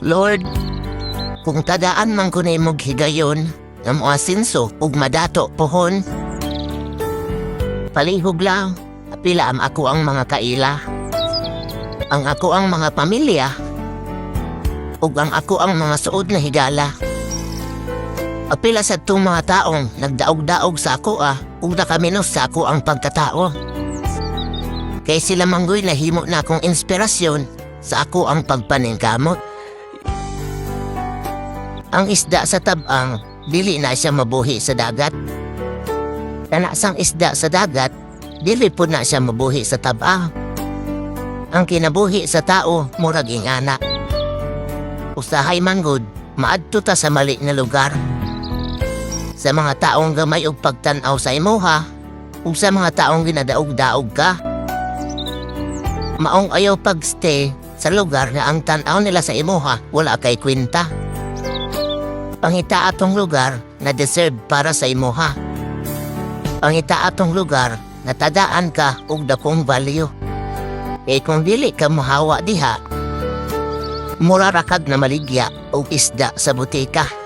Lord, kung tadaan man ko nimog higayon, nga moasinso ug madato pohon, palihog lang, apila ang ako ang mga kaila, ang ako ang mga pamilya, ug ang ako ang mga suod na higala. Apila sa itong mga taong nagdaog-daog sa ako ug nakaminos sa ako ang pagkatao. Kay sila manggoy nahimo na akong inspirasyon sa ako ang pagpaningkamot. Ang isda sa tabang, dili na siya mabuhi sa dagat. Kana sang isda sa dagat, dili po na siya mabuhi sa tabang. Ang kinabuhi sa tao, murag ingana. Usahay manggod, maadto ta sa mali na lugar. Sa mga taong gamay og pagtan-aw sa imuha, ug sa mga taong ginadaog-daog ka. Maong ayaw pag-stay sa lugar nga ang tan-aw nila sa imuha wala kay kwenta. Pangita atong lugar na deserve para sa imuha. Pangita atong lugar na tadaan ka og dakong value. Kay kung dili ka mohawa diha, mura ra kag namaligya og isda sa botika.